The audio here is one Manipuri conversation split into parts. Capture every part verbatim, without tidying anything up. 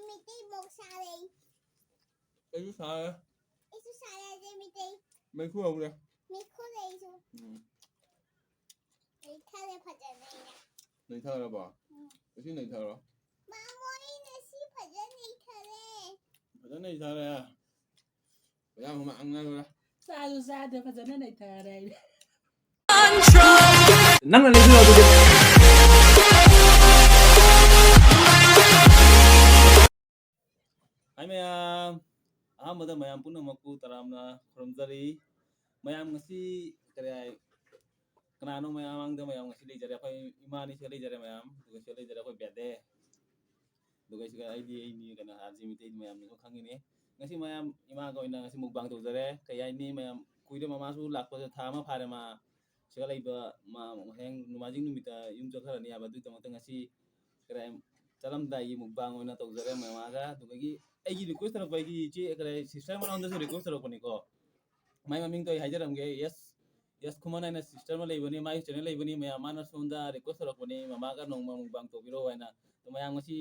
ꯃꯩꯇꯩ ꯃꯣꯛ ꯁꯥꯔꯦ꯫ ꯑꯩꯁꯨ ꯁꯥꯔꯦ꯫ ꯑꯩꯁꯨ ꯁꯥꯔꯦ, ꯑꯗꯩ ꯃꯩꯇꯩ꯫ ꯃꯩꯈꯨ ꯍꯧꯔꯦ꯫ ꯃꯩꯈꯨ ꯂꯩꯁꯨ꯫ ꯎꯝ꯫ ꯂꯩꯊꯔꯦ ꯐꯖꯅ ꯑꯩꯅ꯫ ꯅꯩꯊꯔꯕꯣ? ꯎꯝ꯫ ꯉꯁꯤ ꯅꯩꯊꯔꯣ꯫ ꯃꯥꯃꯣ, ꯑꯩ ꯉꯁꯤ ꯐꯖꯅ ꯂꯩꯊꯔꯦ꯫ ꯐꯖꯅ ꯅꯩꯊꯔꯦ꯫ ꯄꯩꯁꯥ ꯃꯃꯥꯡ ꯉꯥꯏꯔꯣꯏ꯫ ꯆꯥꯁꯨ ꯆꯥꯗꯦ, ꯐꯖꯅ ꯅꯩꯊꯔꯦ ꯑꯩꯗꯤ꯫ ꯅꯪꯅ ꯂꯩꯕꯤꯔꯣ ꯑꯗꯨꯗꯤ꯫ ꯍꯥꯏ ꯃꯌꯥꯝ, ꯑꯍꯥꯟꯕꯗ ꯃꯌꯥꯝ ꯄꯨꯝꯅꯃꯛꯄꯨ ꯇꯔꯥꯝꯅ ꯈꯨꯔꯨꯝꯖꯔꯤ꯫ ꯃꯌꯥꯝ ꯉꯁꯤ ꯀꯔꯤ ꯍꯥꯏ, ꯀꯅꯥꯅꯣ ꯃꯌꯥꯝ ꯃꯃꯥꯡꯗ ꯃꯌꯥꯝ ꯉꯁꯤ ꯂꯩꯖꯔꯦ, ꯑꯩꯈꯣꯏ ꯏꯃꯥꯅꯤ ꯁꯤꯗ ꯂꯩꯖꯔꯦ ꯃꯌꯥꯝ, ꯑꯗꯨꯒ ꯁꯤꯗ ꯂꯩꯖꯔꯦ ꯑꯩꯈꯣꯏ ꯕꯦꯗꯦ, ꯑꯗꯨꯒ ꯁꯤꯗ ꯑꯩꯗꯤ ꯑꯩꯅꯤ ꯀꯩꯅꯣ ꯍꯥꯔꯖꯤ ꯃꯤꯇꯩꯗꯤ ꯃꯌꯥꯝꯅꯁꯨ ꯈꯪꯉꯤꯅꯦ꯫ ꯉꯁꯤ ꯃꯌꯥꯝ ꯏꯃꯥꯒ ꯑꯣꯏꯅ ꯉꯁꯤ ꯃꯨꯛꯕꯥꯡ ꯇꯧꯖꯔꯦ꯫ ꯀꯩ ꯍꯥꯏꯅꯤ ꯃꯌꯥꯝ, ꯀꯨꯏꯔꯦ ꯃꯃꯥꯁꯨ ꯂꯥꯛꯄꯁꯦ ꯊꯥ ꯑꯃ ꯐꯥꯔꯦ ꯃꯥ ꯁꯤꯗ ꯂꯩꯕ꯫ ꯃꯥ ꯍꯌꯦꯡ ꯅꯣꯡꯃꯥꯏꯖꯤꯡ ꯅꯨꯃꯤꯠꯇ ꯌꯨꯝ ꯆꯠꯈ꯭ꯔꯅꯤ ꯍꯥꯏꯕ, ꯑꯗꯨꯒꯤꯗꯃꯛꯇ ꯉꯁꯤ ꯀꯔꯤ ꯍꯥꯏ, ꯆꯠꯂꯝꯗꯥꯏꯒꯤ ꯃꯨꯛꯕꯥꯡ ꯑꯣꯏꯅ ꯇꯧꯖꯔꯦ ꯃꯃꯥꯒ꯫ ꯑꯗꯨꯗꯒꯤ ꯑꯩꯒꯤ ꯔꯤꯀ꯭ꯋꯦꯁ ꯇꯧꯔꯛꯄ ꯑꯩꯒꯤ ꯏꯆꯦ ꯀꯔꯤ ꯍꯥꯏ, ꯁꯤꯁꯇꯔ ꯑꯃꯉꯣꯟꯗꯁꯨ ꯔꯤꯀ꯭ꯋꯦꯁ ꯇꯧꯔꯛꯄꯅꯤꯀꯣ꯫ ꯃꯥꯏ ꯃꯃꯤꯡꯗꯣ ꯑꯩ ꯍꯥꯏꯖꯔꯝꯒꯦ, ꯌꯦꯁ ꯌꯦꯁ ꯈꯨꯃꯟ ꯍꯥꯏꯅ ꯁꯤꯁꯇꯔ ꯑꯃ ꯂꯩꯕꯅꯤ, ꯃꯥꯒꯤ ꯆꯦꯅꯦꯜ ꯂꯩꯕꯅꯤ ꯃꯌꯥꯝ꯫ ꯃꯥꯅ ꯁꯣꯝꯗ ꯔꯤꯀ꯭ꯋꯦꯁ ꯇꯧꯔꯛꯄꯅꯤ ꯃꯃꯥꯒ ꯅꯣꯡꯃ ꯃꯨꯛꯕꯥꯡ ꯇꯧꯕꯤꯔꯣ ꯍꯥꯏꯅ꯫ ꯑꯗꯣ ꯃꯌꯥꯝ ꯉꯁꯤ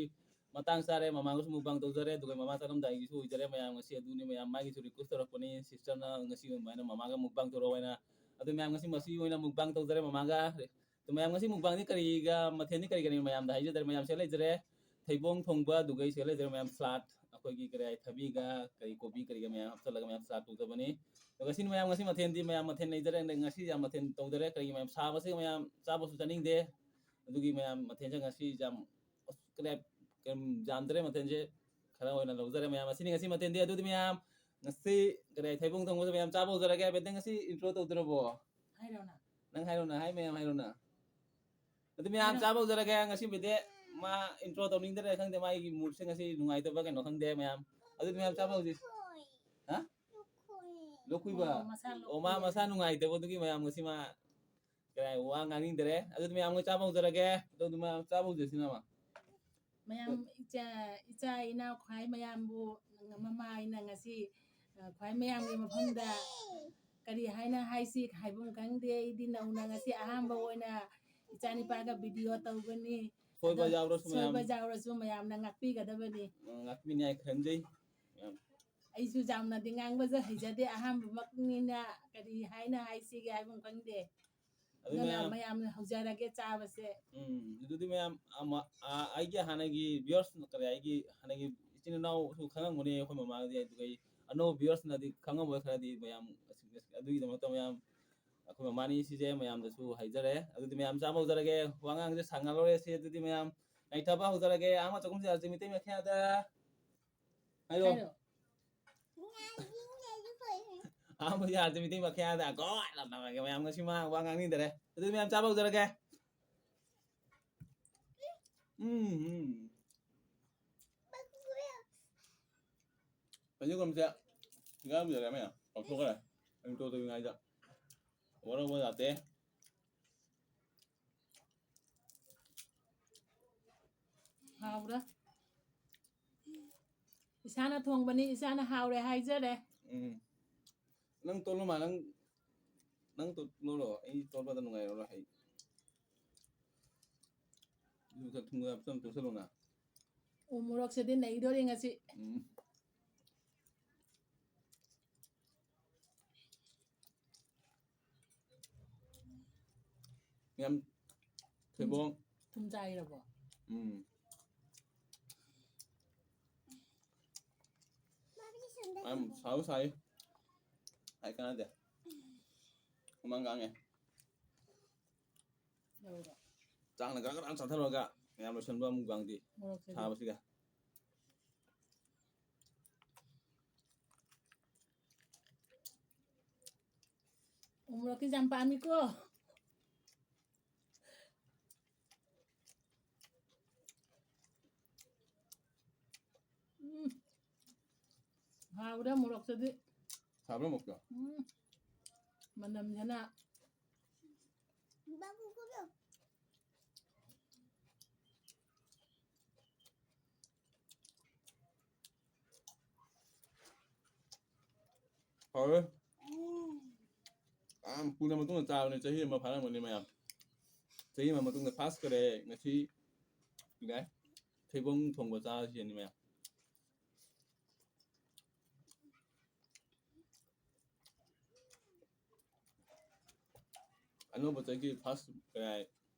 ꯃꯇꯥꯡ ꯆꯥꯔꯦ, ꯃꯃꯥꯒꯁꯨ ꯃꯨꯛꯕꯥꯡ ꯇꯧꯖꯔꯦ, ꯑꯗꯨꯒ ꯃꯃꯥ ꯆꯠꯂꯝꯗꯥꯏꯒꯤꯁꯨ ꯑꯣꯏꯖꯔꯦ ꯃꯌꯥꯝ꯫ ꯉꯁꯤ ꯑꯗꯨꯅꯤ ꯃꯌꯥꯝ, ꯃꯥꯒꯤꯁꯨ ꯔꯤꯀ꯭ꯋꯦꯁ ꯇꯧꯔꯛꯄꯅꯤ ꯁꯤꯁꯇꯔꯅ ꯉꯁꯤ ꯑꯗꯨꯃꯥꯏꯅ ꯃꯃꯥꯒ ꯃꯨꯛꯕꯥꯡ ꯇꯧꯔꯣ ꯍꯥꯏꯅ꯫ ꯑꯗꯨ ꯃꯌꯥꯝ ꯉꯁꯤ ꯃꯁꯤ ꯑꯣꯏꯅ ꯃꯨꯛꯕꯥꯡ ꯇꯧꯖꯔꯦ ꯃꯃꯥꯒ꯫ ꯑꯗꯨ ꯃꯌꯥꯝ ꯉꯁꯤ ꯃꯨꯛꯕꯥꯡꯗꯤ ꯀꯔꯤꯒ ꯃꯊꯦꯜꯗꯤ ꯀꯔꯤ ꯀꯔꯤ ꯃꯌꯥꯝꯗ ꯍꯥꯏꯖꯗ꯭ꯔꯦ, ꯃꯌꯥꯝ ꯁꯤꯗ ꯂꯩꯖꯔꯦ꯫ ꯊꯩꯕꯣꯡ ꯊꯣꯡꯕ, ꯑꯗꯨꯒ ꯁꯤꯗ ꯂꯩꯖꯔꯦ ꯃꯌꯥꯝ ꯁꯂꯥꯗ, ꯑꯩꯈꯣꯏꯒꯤ ꯀꯔꯤ ꯍꯥꯏ, ꯊꯕꯤꯒ ꯀꯔꯤ ꯀꯣꯕꯤ ꯀꯔꯤꯒ ꯃꯌꯥꯝ ꯍꯥꯞꯆꯤꯜꯂꯒ ꯃꯌꯥꯝ ꯁꯂꯥꯗ ꯇꯧꯖꯕꯅꯤ꯫ ꯑꯗꯨꯒ ꯁꯤꯅꯤ ꯃꯌꯥꯝ ꯉꯁꯤ ꯃꯊꯦꯜꯗꯤ ꯃꯌꯥꯝ ꯃꯊꯦꯜ ꯂꯩꯖꯔꯦ꯫ ꯑꯗꯩ ꯉꯁꯤ ꯌꯥꯝ ꯃꯊꯦꯜ ꯇꯧꯗꯔꯦ, ꯀꯔꯤꯒꯤ ꯃꯌꯥꯝ ꯁꯥꯕꯁꯤꯒ ꯃꯌꯥꯝ ꯆꯥꯕꯁꯨ ꯆꯥꯅꯤꯡꯗꯦ꯫ ꯑꯗꯨꯒꯤ ꯃꯌꯥꯝ ꯃꯊꯦꯜꯁꯦ ꯉꯁꯤ ꯌꯥꯝ, ꯑꯁ, ꯀꯔꯤ ꯍꯥꯏ, ꯀꯩꯝ ꯌꯥꯝꯗ꯭ꯔꯦ ꯃꯊꯦꯜꯁꯦ, ꯈꯔ ꯑꯣꯏꯅ ꯂꯧꯖꯔꯦ ꯃꯌꯥꯝ꯫ ꯑꯁꯤꯅꯤ ꯉꯁꯤ ꯃꯊꯦꯜꯗꯤ꯫ ꯑꯗꯨꯗꯤ ꯃꯌꯥꯝ ꯉꯁꯤ ꯀꯔꯤ ꯍꯥꯏ, ꯊꯩꯕꯣꯡ ꯊꯣꯡꯕꯁꯦ ꯃꯌꯥꯝ ꯆꯥꯕ ꯍꯧꯖꯔꯒꯦ꯫ ꯕꯦꯗꯦ ꯉꯁꯤ ꯏꯟꯇ꯭ꯔꯣ ꯇꯧꯗ꯭ꯔꯕꯣ? ꯍꯥꯏꯔꯣꯅ꯫ ꯅꯪ ꯍꯥꯏꯔꯣꯅ, ꯍꯥꯏ ꯃꯌꯥꯝ ꯍꯥꯏꯔꯣꯅ꯫ ꯑꯗꯨ ꯃꯌꯥꯝ ꯍꯥꯏꯔꯣ꯫ ꯆꯥꯕ ꯍꯧꯖꯔꯒꯦ꯫ ꯉꯁꯤꯕꯨꯗꯤ ꯃꯥ ꯏꯟꯇ꯭ꯔꯣ ꯇꯧꯅꯤꯡꯗꯔꯦ ꯈꯪꯗꯦ, ꯃꯥꯒꯤ ꯃꯨꯠꯁꯦ ꯉꯁꯤ ꯅꯨꯡꯉꯥꯏꯇꯕ ꯀꯩꯅꯣ ꯈꯪꯗꯦ ꯃꯌꯥꯝ꯫ ꯑꯗꯨꯗꯤ ꯃꯌꯥꯝ ꯆꯥꯕ ꯍꯧꯖꯤꯛ꯫ ꯂꯣꯛꯈꯨꯏ꯫ ꯍꯥ? ꯂꯣꯛꯈꯨꯏ꯫ ꯂꯣꯛꯈꯨꯏꯕ? ꯑꯣ, ꯃꯁꯥ ꯑꯣ, ꯃꯥ ꯂꯣꯛꯈꯨꯏ꯫ ꯃꯁꯥ ꯅꯨꯡꯉꯥꯏꯇꯕꯗꯨꯒꯤ ꯃꯌꯥꯝ ꯉꯁꯤ ꯃꯥ ꯀꯔꯥꯏ ꯋꯥ ꯉꯥꯡꯅꯤꯡꯗꯔꯦ꯫ ꯑꯗꯨꯗꯤ ꯃꯌꯥꯝ ꯃꯣꯏ ꯆꯥꯕ ꯍꯧꯖꯔꯒꯦ꯫ ꯑꯗꯨꯗꯤ ꯃꯌꯥꯝ ꯆꯥꯕ ꯍꯧꯖꯔꯁꯤ ꯃꯥ꯫ ꯃꯌꯥꯝ ꯏꯆꯥ, ꯏꯆꯥ ꯏꯅꯥꯎ ꯈ꯭ꯋꯥꯏ ꯃꯌꯥꯝꯕꯨ ꯃꯃꯥ ꯑꯩꯅ ꯉꯁꯤ, ꯑ, ꯈ꯭ꯋꯥꯏ ꯃꯌꯥꯝꯒꯤ ꯃꯐꯝꯗ ꯀꯔꯤ ꯍꯥꯏꯅ ꯍꯥꯏꯁꯤ ꯍꯥꯏꯐꯝ ꯈꯪꯗꯦ꯫ ꯑꯩꯗꯤ ꯅꯧꯅ ꯉꯁꯤ ꯑꯍꯥꯟꯕ ꯑꯣꯏꯅ ꯏꯆꯥꯅꯤꯄꯥꯒ ꯚꯤꯗꯤꯑꯣ ꯇꯧꯕꯅꯤ꯫ ꯁꯣꯏꯕ ꯑꯗꯣ ꯌꯥꯎꯔꯁꯨ ꯃꯌꯥꯝ ꯁꯣꯏꯕ ꯌꯥꯎꯔꯁꯨ ꯃꯌꯥꯝꯅ ꯉꯥꯛꯄꯤꯒꯗꯕꯅꯤ꯫ ꯉꯥꯛꯄꯤꯅꯤ ꯍꯥꯏ ꯈꯟꯖꯩ꯫ ꯃꯌꯥꯝ ꯑꯩꯁꯨ ꯌꯥꯝꯅꯗꯤ ꯉꯥꯡꯕꯁꯨ ꯍꯩꯖꯗꯦ, ꯑꯍꯥꯟꯕꯃꯛꯅꯤꯅ ꯀꯔꯤ ꯍꯥꯏꯅ ꯍꯥꯏꯁꯤꯒꯦ ꯍꯥꯏꯕ ꯈꯪꯗꯦ꯫ ꯑꯗꯨ ꯑꯗꯨꯅ ꯃꯌꯥꯝ ꯃꯌꯥꯝꯅ ꯍꯧꯖꯔꯒꯦ ꯆꯥꯕꯁꯦ꯫ ꯎꯝ ꯑꯗꯨꯗꯤ ꯃꯌꯥꯝ ꯑꯃ- ꯑ- ꯑꯩꯒꯤ ꯍꯥꯟꯅꯒꯤ viewers ꯀꯔꯤ ꯑꯩꯒꯤ ꯍꯥꯟꯅꯒꯤ ꯏꯆꯤꯟ ꯏꯅꯥꯎꯁꯨ ꯈꯪꯉꯝꯒꯅꯤ ꯑꯩꯈꯣꯏ ꯃꯃꯥꯡꯗꯤ, ꯑꯗꯨꯒ ꯑꯩ ꯑꯅꯧꯕ viewersꯅꯗꯤ ꯈꯪꯉꯝꯃꯣꯏ ꯈꯔꯗꯤ꯫ ꯃꯌꯥꯝ ꯑꯗꯨꯒꯤꯗꯃꯛꯇ ꯃꯌꯥꯝ ꯑꯩꯈꯣꯏ ꯃꯃꯥꯅꯤ ꯁꯤꯁꯦ ꯃꯌꯥꯝꯗꯁꯨ ꯍꯥꯏꯖꯔꯦ꯫ ꯑꯗꯨꯗꯤ ꯃꯌꯥꯝ ꯆꯥꯕ ꯍꯧꯖꯔꯒꯦ, ꯋꯥꯉꯥꯡꯁꯦ ꯁꯥꯡꯉꯔꯣꯏ꯫ ꯁꯤ ꯑꯗꯨꯗꯤ ꯃꯌꯥꯝ ꯅꯩꯊꯕ ꯍꯧꯖꯔꯒꯦ꯫ ꯑꯍꯥꯟꯕ ꯆꯥꯛꯈꯨꯝꯁꯦ ꯍꯧꯖꯤꯛ ꯃꯤꯇꯩ ꯃꯈꯥꯗ ꯍꯥꯏꯔꯣ꯫ ꯍꯥꯏꯔꯣ꯫ ꯑꯍꯥꯟꯕ ꯌꯥꯔꯗꯤ ꯃꯤꯇꯩ ꯃꯈꯥꯗ ꯒꯣꯠ ꯂꯥꯎꯅꯔꯒꯦ꯫ ꯃꯌꯥꯝ ꯉꯁꯤ ꯃꯥ ꯋꯥ ꯉꯥꯡꯅꯤꯡꯗꯔꯦ꯫ ꯑꯗꯨꯗꯤ ꯃꯌꯥꯝ ꯆꯥꯕ ꯍꯧꯖꯔꯒꯦ꯫ ꯎꯝ ꯎꯝ꯫ ꯐꯗꯤꯒꯣꯝꯁꯦ ꯌꯥꯝ ꯌꯥꯝꯃꯦ, ꯂꯧꯊꯣꯛꯈ꯭ꯔꯦ꯫ ꯑꯩ ꯇꯣꯠꯇ꯭ꯔꯤꯉꯩꯗ ꯋꯥꯔꯧꯕ ꯌꯥꯗꯦ꯫ ꯍꯥꯎꯔꯦ꯫ ꯏꯁꯥꯅ ꯊꯣꯡꯕꯅꯤ, ꯏꯁꯥꯅ ꯍꯥꯎꯔꯦ ꯍꯥꯏꯖꯔꯦ꯫ ꯎꯝ꯫ ꯅꯪ ꯇꯣꯠꯂꯣ ꯃꯥ, ꯅꯪ ꯅꯪ ꯇꯣꯠꯂꯣ꯫ ꯑꯩ ꯇꯣꯠꯄꯗ ꯅꯨꯡꯉꯥꯏꯔꯔꯣꯏ꯫ ꯑꯩ ꯊꯨꯝꯒ ꯍꯥꯞꯆꯟ ꯇꯣꯠꯁꯜꯂꯣꯅ꯫ ꯎ ꯃꯣꯔꯣꯛꯁꯤꯗꯤ ꯅꯩꯗꯣꯔꯤ ꯉꯁꯤ꯫ ꯎꯝ꯫ ꯌꯥꯝ ꯊꯣꯏꯕꯣꯡ꯫ ꯊꯨꯝ ꯆꯥꯏꯔꯕꯣ? ꯎꯝ꯫ ꯌꯥꯝ ꯁꯥꯎ ꯁꯥꯏ꯫ ꯑꯩ ꯀꯥꯟꯅꯗꯦ꯫ ꯍꯨꯃꯥꯡ ꯀꯥꯡꯉꯦ꯫ ꯌꯧꯔꯕꯣ? ꯆꯥꯛꯅ ꯒ꯭ꯔꯥ ꯒ꯭ꯔꯥ ꯆꯥꯊꯔꯨꯔꯒ ꯃꯌꯥꯝ ꯂꯣꯏꯁꯟꯕ ꯑꯃꯨꯛ ꯒꯥꯡꯗꯤ ꯃꯣꯔꯣꯛꯁꯤꯗꯤ꯫ ꯁꯥꯕꯁꯤꯒ꯫ ꯎ ꯃꯣꯔꯣꯛꯀꯤꯁꯦ ꯌꯥꯝ ꯄꯥꯝꯃꯤꯀꯣ꯫ ꯎꯝ꯫ ꯍꯥꯎꯔꯦ ꯃꯣꯔꯣꯛꯁꯤꯗꯤ꯫ ꯁꯥꯕ꯭ꯔꯥ ꯃꯣꯔꯣꯛꯇꯣ? ꯎꯝ꯫ ꯃꯅꯝꯁꯤꯅ꯫ ꯍꯥꯎꯔꯦ꯫ ꯌꯥꯝ ꯀꯨꯏꯅ ꯃꯇꯨꯡꯗ ꯆꯥꯕꯅꯦ, ꯆꯍꯤ ꯑꯃ ꯐꯥꯔꯝꯒꯅꯤ ꯃꯌꯥꯝ꯫ ꯆꯍꯤ ꯑꯃ ꯃꯇꯨꯡꯗ ꯐꯥꯔꯁ ꯀꯔꯦ ꯉꯁꯤ꯫ ꯌꯥꯏ꯫ ꯊꯩꯕꯣꯡ ꯊꯣꯡꯕ ꯆꯥꯔꯁꯤ ꯃꯌꯥꯝ꯫ ꯑꯅꯧꯕ ꯆꯍꯤꯒꯤ ꯐꯥꯔꯁ ꯀꯩ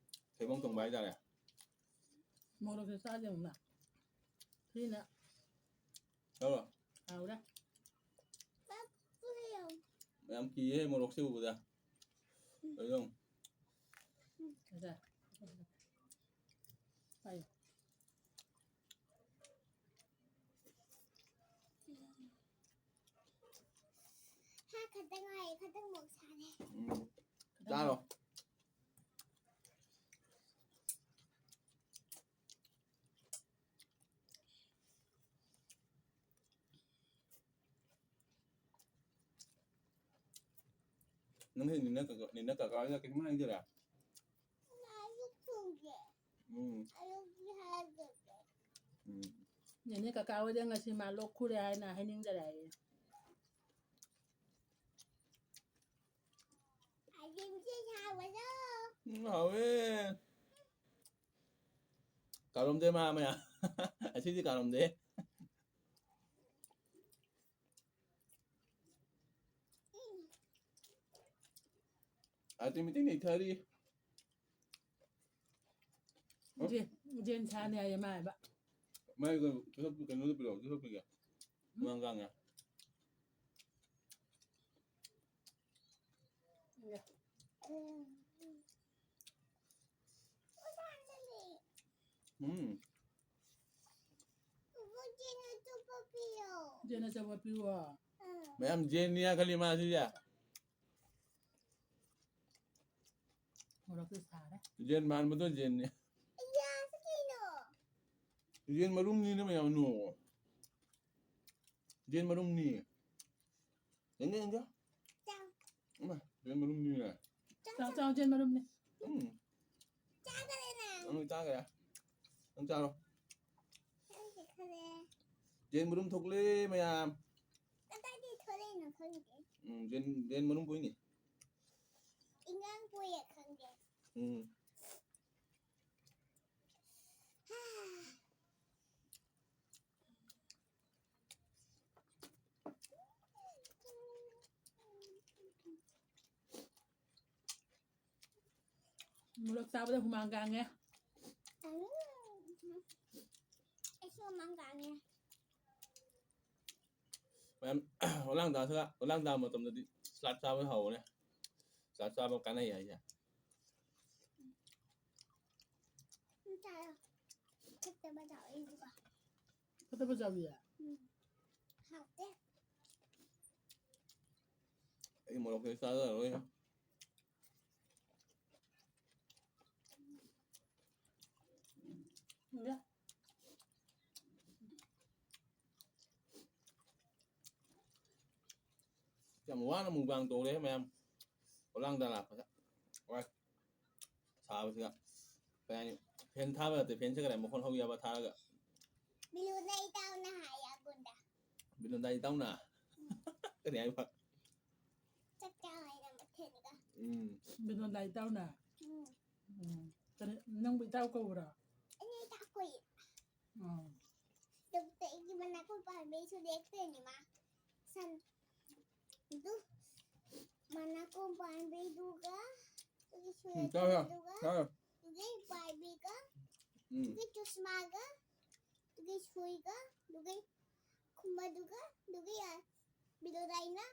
ꯊꯩꯕꯣꯡ ꯊꯣꯡꯕ ꯍꯥꯏꯇꯥꯔꯦ꯫ ꯃꯣꯔꯣꯛꯁꯦ ꯆꯥꯗꯦ ꯑꯃꯨꯛꯅ꯫ ꯁꯤꯅ ꯆꯥꯔꯣ꯫ ꯍꯥꯎꯔꯦ꯫ ꯌꯥꯝ ꯀꯤꯌꯦ ꯃꯣꯔꯣꯛꯁꯦ ꯎꯕꯗ꯫ ꯀꯩꯅꯣ? ꯐꯖ-, ꯄꯥꯏꯌꯨ꯫ ꯍꯥ, ꯈꯛꯇꯪ ꯉꯥꯏꯔꯦ, ꯈꯛꯇꯪ ꯃꯣꯔꯣꯛ ꯁꯥꯔꯦ꯫ ꯎꯝ꯫ ꯆꯥꯔꯣ꯫ ꯅꯪꯁꯦ ꯅꯤꯅ ꯀꯀꯥ, ꯅꯤꯅ ꯀꯀꯥ ꯍꯣꯏꯅ ꯀꯩꯝ ꯍꯥꯏꯗꯔꯥ? ꯉꯥꯁꯨ ꯊꯣꯡꯒꯦ꯫ ꯎꯝ꯫ ꯑꯌꯨꯛꯀꯤ ꯍꯥꯏꯔꯒꯦ꯫ ꯎꯝ꯫ ꯅꯦꯅꯦ ꯀꯀꯥ ꯍꯣꯏꯗ ꯉꯁꯤ ꯃꯥ ꯂꯣꯛ ꯈꯨꯔꯦ ꯍꯥꯏꯅ ꯍꯥꯏꯅꯤꯡꯗꯔꯦ ꯍꯥꯏꯌꯦ꯫ ꯑꯗꯨꯝꯁꯦ ꯁꯥꯕꯗꯣ꯫ ꯎꯝ, ꯍꯥꯎꯋꯦ꯫ ꯀꯥꯔꯣꯝꯗꯦ ꯃꯥ ꯃꯌꯥꯝ꯫ ꯑꯁꯤꯗꯤ ꯀꯥꯔꯣꯝꯗꯦ꯫ ꯑꯥꯔꯇꯤ ꯃꯤꯇꯤꯡ ꯂꯩꯊꯔꯤ꯫ ꯖꯦꯟ, ꯖꯦꯟ ꯁꯥꯅꯤ ꯍꯥꯏꯌꯦ ꯃꯥ ꯍꯥꯏꯕ꯫ ꯃꯥꯏ ꯀꯩꯅꯣ, ꯀꯩꯅꯣꯗꯣ ꯄꯤꯔꯛꯑꯣ, ꯀꯩꯅꯣꯗꯣ ꯄꯤꯔꯛꯑꯣ꯫ ꯎꯝ꯫ ꯃꯪꯒꯥꯡ ꯉꯥ꯫ ꯎꯝ꯫ ꯖꯦꯟ ꯑꯆꯧꯕ ꯄꯤꯌꯣ꯫ ꯃꯌꯥꯝ ꯖꯦꯟꯅꯤ ꯈꯜꯂꯤ ꯃꯥ ꯁꯤꯁꯦ꯫ ꯃꯣꯔꯣꯛꯇꯤ ꯁꯥꯔꯦ꯫ ꯖꯦꯟ ꯃꯥꯟꯕꯗꯣ ꯖꯦꯟꯅꯤ꯫ ꯖꯦꯟ ꯃꯔꯨꯝꯅꯤꯅ ꯃꯌꯥꯝ ꯅꯣ꯫ ꯖꯦꯟ ꯃꯔꯨꯝꯅꯤ꯫ ꯌꯦꯡꯒꯦ, ꯌꯦꯡꯒꯦ꯫ ꯆꯥꯎ꯫ ꯏꯃꯥ, ꯌꯦꯟ ꯃꯔꯨꯝꯅꯤꯅꯦ꯫ ꯆꯥꯎ, ꯆꯥꯎ, ꯌꯦꯟ ꯃꯔꯨꯝꯅꯦ꯫ ꯎꯝ꯫ ꯆꯥꯈꯔꯦ ꯅꯪ꯫ ꯅꯪ ꯆꯥꯈꯔꯦ꯫ ꯅꯪ ꯆꯥꯔꯣ꯫ ꯆꯥꯈ꯭ꯔꯦ꯫ ꯌꯦꯟ ꯃꯔꯨꯝ ꯊꯣꯛꯂꯦ ꯃꯌꯥꯝ꯫ ꯀꯗꯥꯏꯗꯒꯤ ꯊꯣꯛꯂꯛꯏꯅꯣ ꯈꯪꯗꯦ꯫ ꯎꯝ, ꯌꯦꯟ, ꯌꯦꯟ ꯃꯔꯨꯝ ꯄꯣꯛꯏꯅꯦ꯫ ꯏꯟꯖꯥꯡ ꯄꯣꯛꯑꯦ ꯈꯪꯗꯦ꯫ ꯎꯝ꯫ ꯍꯥ, ꯃꯣꯔꯣꯛ ꯆꯥꯕꯗ ꯍꯨꯃꯥꯡ ꯀꯥꯡꯉꯦ꯫ ꯑꯩꯁꯨ ꯍꯨꯃꯥꯡ ꯀꯥꯡꯉꯦ꯫ ꯃꯌꯥꯝ ꯑꯣꯂꯥꯡꯗꯥꯁꯤꯒ, ꯑꯣꯂꯥꯡꯗꯥ ꯃꯇꯝꯗꯗꯤ ꯁꯂꯥꯗ ꯆꯥꯕ ꯍꯥꯎꯕꯅꯦ꯫ ꯁꯂꯥꯗ ꯆꯥꯕ ꯀꯥꯟꯅꯩ ꯍꯥꯏꯁꯦ꯫ ꯎꯝ, ꯆꯥꯔꯣ꯫ ꯐꯠꯇꯕ ꯆꯥꯎ ꯑꯩꯁꯨꯀꯣ꯫ ꯐꯠꯇꯕ ꯆꯥꯎꯏꯌꯦ? ꯎꯝ꯫ ꯍꯥꯎꯇꯦ꯫ ꯑꯩ ꯃꯣꯔꯣꯛꯁꯦ ꯆꯥꯖꯔꯔꯣꯏ꯫ ꯏꯟꯗꯤꯌꯥ꯫ ꯌꯥꯝ ꯋꯥꯅ ꯃꯨꯛꯕꯥꯡ ꯇꯧꯔꯦ ꯃꯌꯥꯝ꯫ ꯑꯣꯂꯥꯡꯗ ꯂꯥꯛꯄꯗ꯫ ꯋꯥꯏ꯫ ꯁꯥꯕꯁꯤꯒ꯫ ꯀꯩ ꯍꯥꯏꯅꯤ? ꯐꯦꯟ ꯊꯥꯕ ꯅꯠꯇꯦ, ꯐꯦꯟꯁꯦ ꯀꯔꯤ ꯃꯈꯣꯟ ꯍꯧ ꯌꯥꯕ ꯊꯥꯔꯒ꯫ ꯕꯤꯂꯨꯅ ꯏꯇꯥꯎꯅ ꯍꯥꯏ ꯑꯩꯉꯣꯟꯗ꯫ ꯕꯤꯂꯨꯅ ꯏꯇꯥꯎꯅ? ꯀꯔꯤ ꯍꯥꯏꯕ? ꯆꯥꯛ ꯆꯥꯎ ꯍꯥꯏꯅ ꯃꯊꯦꯜꯒ꯫ ꯎꯝ꯫ ꯕꯤꯅꯣꯟꯗ ꯏꯇꯥꯎꯅ? ꯎꯝ꯫ ꯎꯝ꯫ ꯀꯔꯤ, ꯅꯪꯕꯨ ꯏꯇꯥꯎ ꯀꯧꯕ꯭ꯔꯥ? ꯑꯩꯅ ꯏꯇꯥꯎ ꯀꯧꯏ꯫ ꯎꯝ꯫ ꯑꯗꯨꯒ ꯑꯩꯒꯤ ꯃꯅꯥꯀꯣꯡ ꯄꯥꯟꯕꯤꯁꯨ ꯂꯦꯛꯇꯣꯏꯅꯤ ꯃꯥ꯫ ꯁꯟ-, ꯑꯗꯨ ꯃꯅꯥꯀꯣꯡ ꯄꯥꯟꯕꯤꯗꯨꯒ, ꯑꯗꯨꯒꯤ ꯎꯝ, ꯆꯥꯔꯣ, ꯁꯨꯔꯦꯠꯇꯨꯒ, ꯆꯥꯔꯣ꯫ ꯑꯗꯨꯒꯤ ꯄꯥꯏꯕꯤꯒ, ꯎꯝ꯫ ꯑꯗꯨꯒꯤ ꯆꯨꯁꯃꯥꯒ, ꯑꯗꯨꯒꯤ ꯁꯨꯏꯒ, ꯑꯗꯨꯒꯤ ꯈꯨꯝꯕꯗꯨꯒ, ꯑꯗꯨꯒꯤ, ꯑ, ꯕꯤꯗꯣꯗꯥꯏꯅ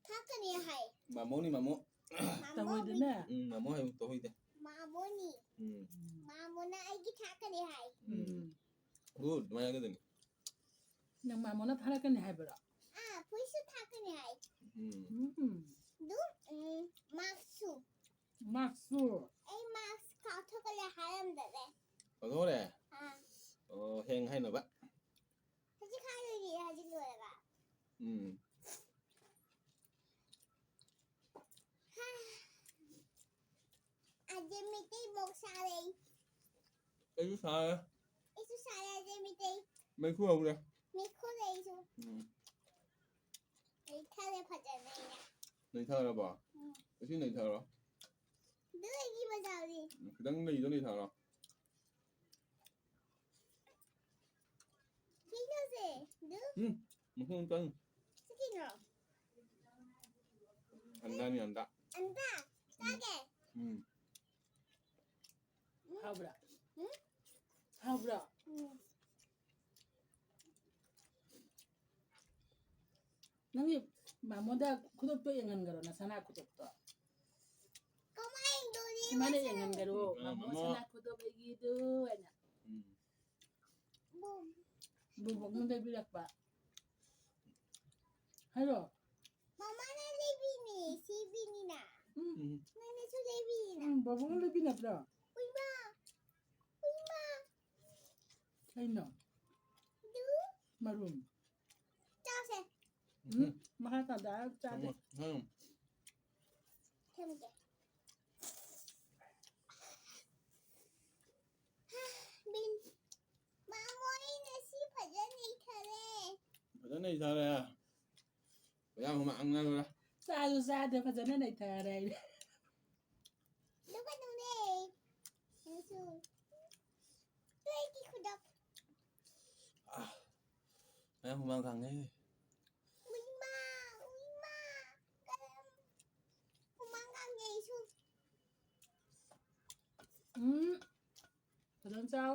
ꯊꯥꯛꯀꯅꯤ ꯍꯥꯏ꯫ ꯃꯃꯣꯅꯤ, ꯃꯃꯣ꯫ ꯃꯃꯣ ꯇꯧꯍꯣꯏꯗꯦꯅꯦ꯫ ꯎꯝ, ꯃꯃꯣ ꯍꯥꯏꯕ ꯇꯧꯍꯣꯏꯗꯦ꯫ ꯃꯃꯣꯅꯤ꯫ ꯎꯝ꯫ ꯃꯃꯣꯅ ꯑꯩꯒꯤ ꯊꯥꯛꯀꯅꯤ ꯍꯥꯏ꯫ ꯎꯝ꯫ ꯎꯝ꯫ ꯒꯨꯗ, ꯑꯗꯨꯃꯥꯏꯅ ꯍꯥꯏꯒꯗꯕꯅꯤ꯫ ꯅꯪ ꯃꯃꯣꯅ ꯊꯥꯔꯛꯀꯅꯤ ꯍꯥꯏꯕꯔꯣ? ꯑꯥ, ꯐꯨꯔꯤꯠꯁꯨ ꯊꯥꯛꯀꯅꯤ ꯍꯥꯏ꯫ ꯎꯝ꯫ ꯎꯝ꯫ ꯑꯗꯨ, ꯎꯝ, ꯃꯥꯛꯁꯁꯨ꯫ ꯃꯥꯛꯁꯁꯨ꯫ ꯑꯩ ꯃꯥꯛꯁ ꯀꯥꯎꯊꯣꯛꯀꯅꯤ ꯍꯥꯏꯔꯝꯗꯔꯦ꯫ ꯀꯥꯎꯊꯣꯛꯈ꯭ꯔꯦ? ꯑꯥ꯫ ꯑꯣ, ꯍꯌꯦꯡ ꯍꯥꯏꯅꯕ꯫ ꯍꯧꯖꯤꯛ ꯍꯥꯏꯔꯣꯏꯒꯦ, ꯍꯧꯖꯤꯛ ꯂꯣꯏꯔꯒ꯫ ꯎꯝ꯫ ꯍꯥ꯫ ꯑꯖꯦ ꯃꯤꯇꯩ ꯃꯣꯛ ꯁꯥꯔꯦ꯫ ꯑꯩꯁꯨ ꯁꯥꯔꯦ꯫ ꯑꯩꯁꯨ ꯁꯥꯔꯦ ꯑꯖꯦ ꯃꯤꯇꯩ꯫ ꯃꯩꯈꯨ ꯍꯧꯔꯦ꯫ ꯃꯩꯈꯨ ꯂꯩꯁꯨ꯫ ꯎꯝ꯫ ꯂꯩꯊꯔꯦ ꯐꯖꯅ ꯑꯩꯅ꯫ ꯂꯩꯊꯔꯕꯣ? ꯎꯝ꯫ ꯑꯁꯤ ꯂꯩꯊꯔꯣ꯫ ꯑꯗꯨ ꯑꯩꯒꯤ ꯃꯖꯥꯎꯗꯤ꯫ ꯎꯝ, ꯈꯤꯇꯪ ꯂꯩꯗꯣ ꯂꯩꯊꯔꯣ꯫ ꯁꯤꯒꯁꯦ, ꯑꯗꯨ? ꯎꯝ, ꯃꯈꯣꯡ ꯆꯪ꯫ ꯁꯤ ꯀꯩꯅꯣ? ꯑꯟꯗꯥꯅꯤ, ꯑꯟꯗꯥ꯫ ꯑꯟꯗꯥ? ꯆꯥꯒꯦ? ꯎꯝ꯫ ꯍꯥꯎꯕ꯭ꯔꯥ? ꯎꯝ? ꯍꯥꯎꯕ꯭ꯔꯥ? ꯎꯝ. ꯅꯪꯒꯤ ꯃꯥꯃꯣꯗ ꯈꯨꯗꯣꯞꯇꯣ ꯌꯦꯡꯍꯟꯒꯔꯣ, ꯅꯁꯅꯥ ꯈꯨꯗꯣꯞꯇꯣ꯫ ꯀꯃꯥꯏꯅ ꯇꯧꯅꯤ? ꯏꯃꯥꯅ ꯃꯁꯥ? ꯌꯦꯡꯍꯟꯒꯔꯣ, ꯎꯝ, ꯃꯥꯃꯣ ꯃꯥꯃꯣ꯫ ꯁꯅꯥ ꯈꯨꯗꯣꯞ ꯑꯩꯒꯤꯗꯨ ꯍꯥꯏꯅ꯫ ꯎꯝ. ꯕꯣꯝ. ꯕꯣꯕꯣꯛꯅ ꯂꯩꯕꯤꯔꯛꯄ꯫ ꯍꯥꯏꯔꯣ? ꯃꯃꯥꯅ ꯂꯩꯕꯤꯅꯦ, ꯁꯤꯕꯤꯅꯤꯅ꯫ ꯎꯝ. ꯎꯝ. ꯅꯪꯅꯁꯨ ꯂꯩꯕꯤꯅꯤꯅ꯫ ꯎꯝ, ꯕꯣꯕꯣꯛꯅ ꯂꯩꯕꯤ ꯅꯠꯇ꯭ꯔꯣ? ꯎꯏꯃꯥ, ꯎꯏꯃꯥ꯫ ꯀꯩꯅꯣ? ꯑꯗꯨ ꯃꯔꯨꯝ꯫ ꯆꯥꯁꯦ꯫ ꯎꯝ, ꯃꯈꯥ ꯇꯥꯗ ꯆꯥꯗꯦ꯫ ꯎꯝ, ꯎꯝ꯫ ꯊꯝꯒꯦ꯫ ꯕꯤꯟ, ꯃꯥꯃꯣ, ꯑꯩ ꯉꯁꯤ ꯐꯖꯅ ꯏꯊꯔꯦ꯫ ꯐꯖꯅ ꯏꯊꯔꯦ꯫ ꯄꯩꯁꯥ ꯍꯨꯃꯥꯡ ꯉꯥꯡꯉꯨꯔꯦ꯫ ꯆꯥꯁꯨ ꯆꯥꯗꯦ, ꯐꯖꯅ ꯅꯩꯊꯔꯦ ꯑꯩ꯫ ꯑꯗꯨꯒ ꯅꯪꯅꯦ꯫ ꯅꯪꯁꯨ꯫ ꯅꯣꯏꯒꯤ ꯈꯨꯗꯣꯞ꯫ ꯑꯥ, ꯄꯩꯁꯥ ꯍꯨꯃꯥꯡ ꯀꯥꯡꯉꯦ꯫ ꯎꯏꯃꯥ, ꯎꯏꯃꯥ꯫ ꯀꯔꯝ-, ꯍꯨꯃꯥꯡ ꯀꯥꯡꯉꯦ ꯑꯩꯁꯨ꯫ ꯎꯝ꯫ ꯐꯖꯅ ꯆꯥꯎ꯫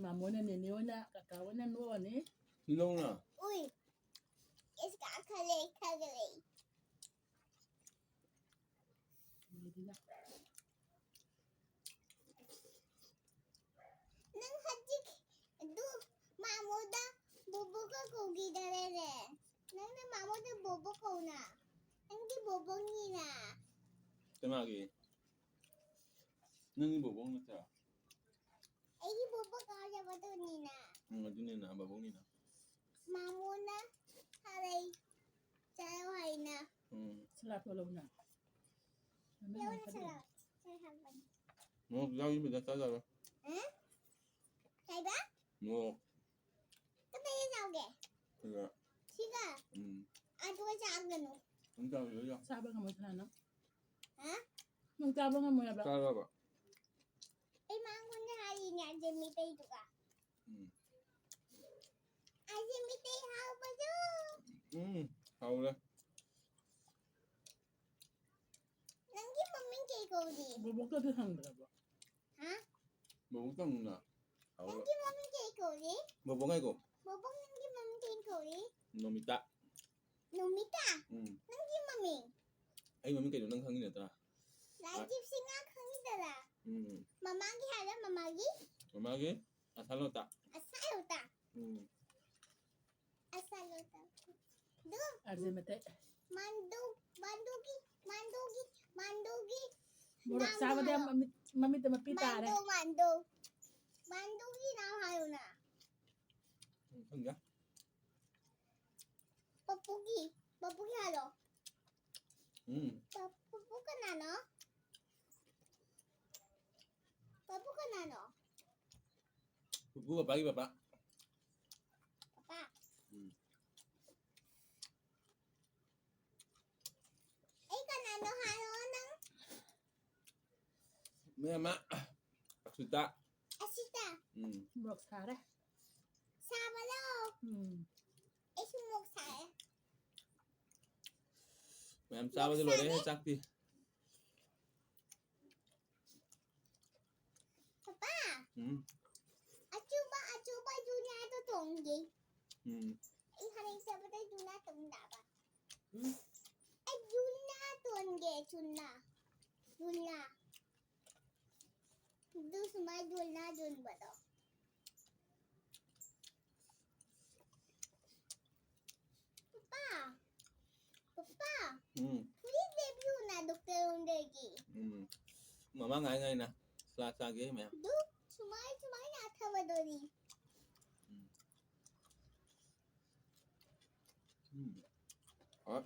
ꯃꯥꯃꯣꯅ ꯅꯦꯅꯦ ꯍꯣꯏꯅ ꯀꯀꯥ ꯍꯣꯏꯅ ꯅꯣꯛꯑꯅꯤ꯫ ꯁꯤꯜꯍꯧꯅ꯫ ꯎꯏ꯫ ꯏꯁ ꯀꯥꯈꯠꯂꯦ, ꯈꯥꯒꯠꯂꯦ꯫ ꯅꯪ ꯍꯧꯖꯤꯛ ꯑꯗꯨ ꯃꯥꯃꯣꯗ ꯕꯣꯕꯣꯛꯀ ꯀꯧꯈꯤꯗꯔꯦꯅꯦ꯫ ꯅꯪꯅ ꯃꯥꯃꯣꯗ ꯕꯣꯕꯣꯛ ꯀꯧꯅ꯫ ꯅꯪꯗꯤ ꯕꯣꯕꯣꯛꯅꯤꯅ꯫ ꯀꯅꯥꯒꯤ? ꯅꯪꯒꯤ ꯕꯣꯕꯣꯛ ꯅꯠꯇ꯭ꯔꯥ? ꯑꯩꯒꯤ ꯕꯣꯕꯣꯛ ꯀꯥꯎꯔꯕꯗꯨꯅꯤꯅ꯫ ꯎꯝ, ꯑꯗꯨꯅꯤꯅ, ꯕꯣꯕꯣꯛꯅꯤꯅ꯫ ꯃꯥꯃꯣꯅ ꯍꯥꯏꯔꯛꯏ, ꯆꯥꯔꯣ ꯍꯥꯏꯅ꯫ ꯎꯝ꯫ ꯁꯂꯥꯠ ꯂꯧꯅ꯫ ꯂꯧꯅ ꯁꯂꯥꯠ꯫ ꯁꯂꯥꯠ ꯍꯥꯞꯄꯅꯤ꯫ ꯃꯣꯔꯣꯛ ꯌꯥꯎꯗꯕꯤꯗ ꯆꯥꯖꯔꯣ꯫ ꯍꯥ? ꯀꯩꯕ? ꯃꯣꯔꯣꯛ꯫ ꯀꯗꯥꯏꯗ ꯆꯥꯎꯒꯦ? ꯁꯤꯗ꯫ ꯁꯤꯒ? ꯎꯝ꯫ ꯑꯗꯨꯒ ꯆꯥꯒꯅꯨ꯫ ꯑꯗꯨꯝ ꯆꯥꯕ ꯂꯣꯏ ꯌꯥꯎ꯫ ꯆꯥꯕ ꯉꯝꯃꯣꯏ ꯁꯅꯥ ꯅꯪ꯫ ꯍꯥ? ꯅꯪ ꯆꯥꯕ ꯉꯝꯃꯣꯏ ꯍꯥꯏꯕ꯫ ꯆꯥꯔꯕ? ꯑꯩ ꯃꯉꯣꯟꯗ ꯍꯥꯏꯔꯤꯅꯦ, ꯑꯖꯦ ꯃꯤꯇꯩꯗꯨꯒ꯫ ꯎꯝ꯫ ꯑꯖꯦ ꯃꯤꯇꯩ ꯍꯥꯎꯕꯗꯨ꯫ ꯎꯝ, ꯍꯥꯎꯔꯦ꯫ ꯅꯪꯒꯤ ꯃꯃꯤꯡ ꯀꯩ ꯀꯧꯔꯤ? ꯕꯣꯕꯣꯛꯇꯗꯤ ꯍꯪꯗ꯭ꯔꯕꯣ? ꯍꯥ? ꯕꯣꯕꯣꯛꯇ ꯍꯪꯉꯨꯅ꯫ ꯍꯧꯔꯣ꯫ ꯅꯪꯒꯤ ꯃꯃꯤꯡ ꯀꯩ ꯀꯧꯔꯤ? ꯕꯣꯕꯣꯛ ꯉꯥꯏꯈꯣ꯫ ꯕꯣꯕꯣꯛ, ꯅꯪꯒꯤ ꯃꯃꯤꯡ ꯀꯩ ꯀꯧꯔꯤ? ꯅꯣꯃꯤꯇꯥ꯫ ꯅꯣꯃꯤꯇꯥ? ꯎꯝ꯫ ꯅꯪꯒꯤ ꯃꯃꯤꯡ? ꯑꯩ ꯃꯃꯤꯡ ꯀꯩꯅꯣ ꯅꯪ ꯈꯪꯉꯤ ꯅꯠꯇ꯭ꯔꯥ? ꯂꯥꯏꯖꯤꯞꯁꯤ ꯉꯥ ꯈꯪꯉꯤꯗꯅ? ꯎꯝ꯫ ꯃꯃꯥꯒꯤ ꯍꯥꯏꯔ ꯃꯃꯥꯒꯤ? ꯃꯃꯥꯒꯤ ꯑꯁꯥꯂꯣꯇꯥ꯫ ꯑꯁꯥꯂꯣꯇꯥ? ꯎꯝ꯫ ꯑꯁꯥꯂꯣꯇꯥ꯫ ꯑꯗꯨ ꯑꯥꯔꯖꯦ ꯃꯇꯩ꯫ ꯃꯥꯟꯗꯨ, ꯃꯥꯟꯗꯨꯒꯤ, ꯃꯥꯟꯗꯨꯒꯤ, ꯃꯥꯟꯗꯨꯒꯤ ꯃꯣꯔꯣꯛ ꯅꯥꯎ ꯆꯥꯕꯗ ꯍꯥꯏꯌꯣ꯫ ꯃꯃꯤꯠ, ꯃꯃꯤꯠꯇ ꯃꯄꯤ ꯇꯥꯔꯦ꯫ ꯃꯥꯟꯗꯨ, ꯃꯥꯟꯗꯨ꯫ ꯃꯥꯟꯗꯨꯒꯤ ꯅꯥꯎ ꯍꯥꯏꯌꯨꯅ꯫ ꯎꯝ, ꯈꯪꯗꯦ꯫ ꯄꯄꯨꯒꯤ, ꯄꯄꯨꯒꯤ ꯍꯥꯏꯔꯣ꯫ ꯎꯝ꯫ ꯄ-, ꯄꯄꯨ ꯀꯅꯥꯅꯣ? ꯄꯄꯨ ꯀꯅꯥꯅꯣ? ꯄꯄꯨ ꯄꯄꯥꯒꯤ ꯄꯄꯥ꯫ ꯄꯄꯥ꯫ ꯎꯝ꯫ ꯑꯩ ꯀꯅꯥꯅꯣ ꯍꯥꯏꯔꯣ ꯅꯪ? ꯃꯌꯥꯝ ꯑꯃ꯫ ꯑꯁꯤꯇ꯫ ꯑꯁꯤꯇ꯫ ꯎꯝ꯫ ꯃꯣꯔꯣꯛ ꯁꯥꯔꯦ꯫ ꯁꯥꯕꯔꯣ? ꯎꯝ꯫ ꯑꯩꯁꯨ ꯃꯣꯔꯣꯛ ꯁꯥꯏꯌꯦ꯫ ꯃꯌꯥꯝ ꯆꯥꯕꯗꯤ ꯂꯣꯏꯔꯦꯍꯦ, ꯆꯥꯛꯇꯤ꯫ ꯄꯄꯥ꯫ ꯎꯝ꯫ ꯑꯆꯨꯕ, ꯑꯆꯨꯕ ꯖꯨꯅꯥꯗꯣ ꯇꯣꯡꯒꯦ꯫ ꯎꯝ꯫ ꯑꯩ ꯍꯌꯦꯡ ꯆꯠꯄꯗ ꯖꯨꯅꯥ ꯇꯣꯡꯗꯕ꯫ ꯎꯝ꯫ ꯑꯩ ꯖꯨꯅꯥ ꯇꯣꯡꯒꯦ, ꯖꯨꯅꯥ꯫ ꯖꯨꯅꯥ꯫ ꯑꯗꯨ ꯁꯨꯃꯥꯏ ꯌꯣꯟꯅ ꯌꯣꯟꯕꯗꯣ꯫ ꯄꯄꯥ, ꯄꯄꯥ, ꯎꯝ꯫ ꯐꯨꯔꯤꯠ ꯂꯦꯞꯄꯤꯌꯨꯅ ꯗꯣꯛꯇꯔ ꯔꯣꯝꯗꯒꯤ꯫ ꯎꯝ꯫ ꯃꯃꯥ ꯉꯥꯏ ꯉꯥꯏꯅ ꯆꯥ ꯆꯥꯒꯦ ꯃꯌꯥꯝ꯫ ꯑꯗꯨ ꯁꯨꯃꯥꯏ ꯁꯨꯃꯥꯏꯅ ꯑꯊꯕꯗꯨꯅꯤ꯫ ꯎꯝ꯫ ꯎꯝ꯫ ꯍꯣꯏ꯫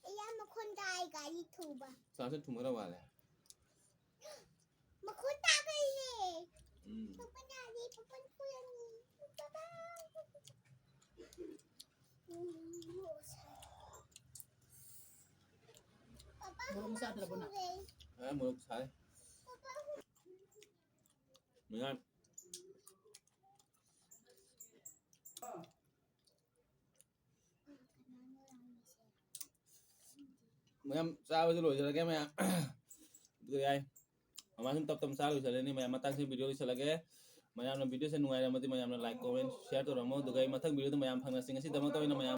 ꯑꯌꯥ, ꯃꯈꯣꯟ ꯇꯥꯏ, ꯒꯥꯔꯤ ꯊꯧꯕ꯫ ꯆꯥꯁꯦ ꯊꯨꯝ ꯈꯔ ꯋꯥꯠꯂꯦ꯫ ꯃꯈꯣꯟ ꯇꯥꯕꯩꯅꯦ꯫ ꯎꯝ꯫ ꯄꯄꯥꯅ ꯌꯥꯗꯦ, ꯄꯄꯥꯅ ꯐꯨꯔꯅꯤ꯫ ꯄꯄꯥ꯫ ꯎꯝ, ꯃꯣꯔꯣꯛ ꯁꯥꯏ꯫ ꯄꯄꯥ, ꯃꯣꯔꯣꯛ ꯆꯥꯗ꯭ꯔꯕꯣ ꯅꯪ? ꯐꯨꯔꯦ꯫ ꯑ, ꯃꯣꯔꯣꯛ ꯁꯥꯏ꯫ ꯄꯄꯥ꯫ ꯃꯌꯥꯝ꯫ ꯃꯌꯥꯝ ꯆꯥꯕꯁꯨ ꯂꯣꯏꯖꯔꯒꯦ ꯃꯌꯥꯝ꯫ ꯑꯗꯨꯒ ꯌꯥꯏ, ꯃꯃꯥ ꯁꯨꯝ ꯇꯞ ꯇꯞꯅ ꯆꯥ ꯂꯣꯏꯁꯤꯜꯂꯅꯤ ꯃꯌꯥꯝ꯫ ꯃꯇꯥꯡꯁꯤ ꯚꯤꯗꯤꯑꯣ ꯂꯣꯏꯁꯤꯜꯂꯒꯦ꯫ ꯃꯌꯥꯝꯅ ꯚꯤꯗꯤꯑꯣꯁꯦ ꯅꯨꯡꯉꯥꯏꯔꯝꯃꯗꯤ ꯃꯌꯥꯝꯅ ꯂꯥꯏꯛ, ꯀꯣꯃꯦꯟ, ꯁꯤꯌꯥꯔ ꯇꯧꯔꯝꯃꯣ꯫ ꯑꯗꯨꯒ ꯑꯩ ꯃꯊꯪ ꯚꯤꯗꯤꯑꯣꯗ ꯃꯌꯥꯝ ꯐꯪꯅꯁꯤ꯫ ꯉꯁꯤꯗꯃꯛꯇ ꯑꯣꯏꯅ ꯃꯌꯥꯝ